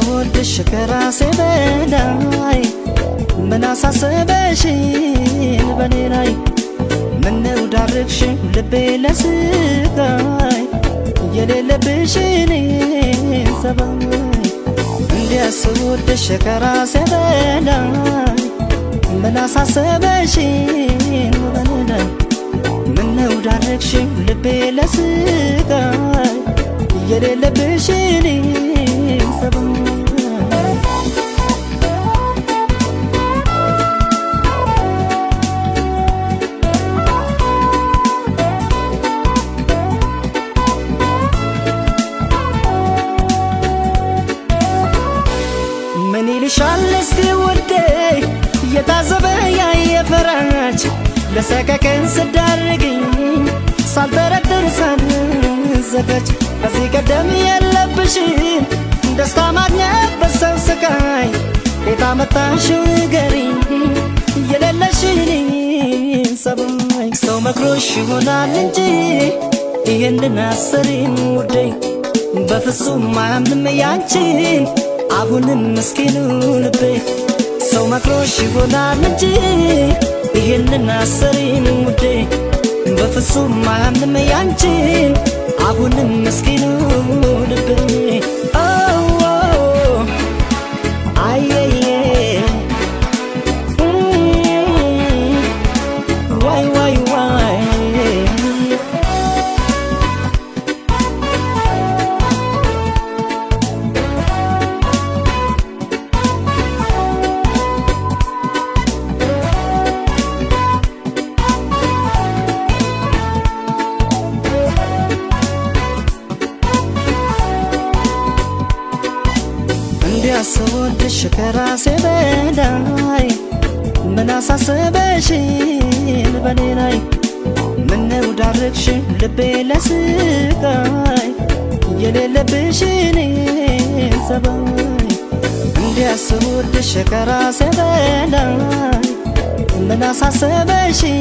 እንዲያስወድሽ ከራሴ በላይ ምን አሳሰበሽን በኔ ላይ? ምነው ዳርግሽ ልቤ ለስቃይ የሌለብሽን ጸባይ? እንዲያስወድሽ ከራሴ በላይ ምን አሳሰበሽን በኔ ላይ? ምነው ዳርግሽ ልቤ ለስቃይ የሌለብሽን ጸባይ? ምን ይልሻል እስቲ ውዴ የታዘበ ያየ ፈራች፣ ለሰቀቀን ስዳርግኝ ሳልጠረጥር ሳልዘጋጅ። ከዚህ ቀደም የለብሽም ደስታ ማግኘት በሰው ስቃይ፣ የት አመጣሽው ንገሪኝ የሌለሽን ጸባይ? ሰው መክሮሽ ይሆናል እንጂ ይህንን አሰሪም ውዴ፣ በፍጹም አያምንም ያንቺን አሁንም ምስኪኑ ልቤ። ሰው መክሮሽ ይሆናል እንጂ ይህንን አሰሪም ውዴ፣ በፍጹም አያምንም ያንቺን አሁንም ምስኪኑ ልቤ። አየየ፣ ዋይ ዋይ ዋይ። እንዲያስወድሽ ከራሴ በላይ ምን አሳሰበሽን በኔ ላይ? ምነው ዳርግሽ ልቤ ለስቃይ የሌለብሽን ጸባይ? እንዲያስወድሽ ከራሴ በላይ ምን አሳሰበሽን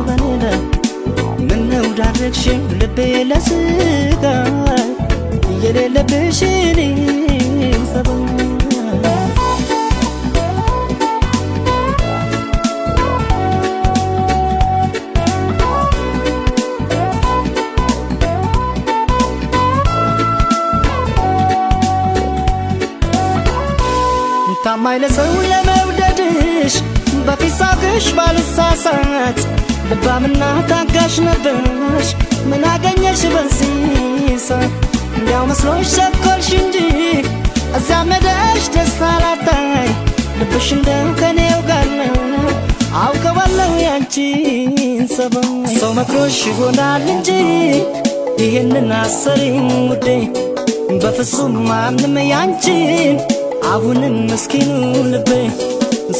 በኔ ላይ? ምነው ዳርግሽ ልቤ ለስቃይ የሌለብሽን ጸባይ? ታማኝ ለሰው ለመውደድሽ በፊት ሳቅሽ ባልሳሳት፣ ልባምና ታጋሽ ነበርሽ፣ ምን አገኘሽ በዚህ ሰዓት? እንዲያው መስሎሽ ቸኮልሽ እንጂ እዚያም ሄደሽ ደስታ ላታይ፣ ልብሽ እንደው ከኔው ጋር ነው፣ አውቀዋለሁ ያንቺን ጸባይ። ሰው መክሮሽ ይሆናል እንጂ ይህንን አሰሪም ውዴ፣ በፍጹም አያምንም ያንቺን አሁንም ምስኪኑ ልቤ።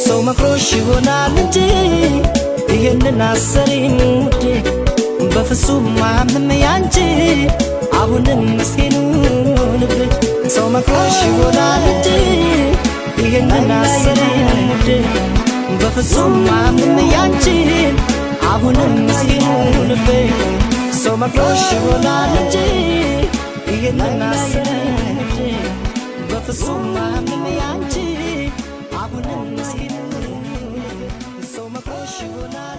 ሰው መክሮሽ ይሆናል እንጂ ይህንን አሰሪም ውዴ፣ በፍጹም አያምንም ያንቺን አሁንም ምስኪኑ ልቤ። ሰው መክሮሽ ይሆናል እንጂ ይህንን አሰሪም ውዴ፣ በፍጹም አያምንም ያንቺን አሁንም ምስኪኑ ልቤ። ሰው መክሮሽ ይሆናል እንጂ ይህንን አሰሪም ውዴ፣ በፍጹም አያምንም ያንቺ አሁንም ምስኪኑ ልቤ። ሰው መክሮሽ ይሆናል።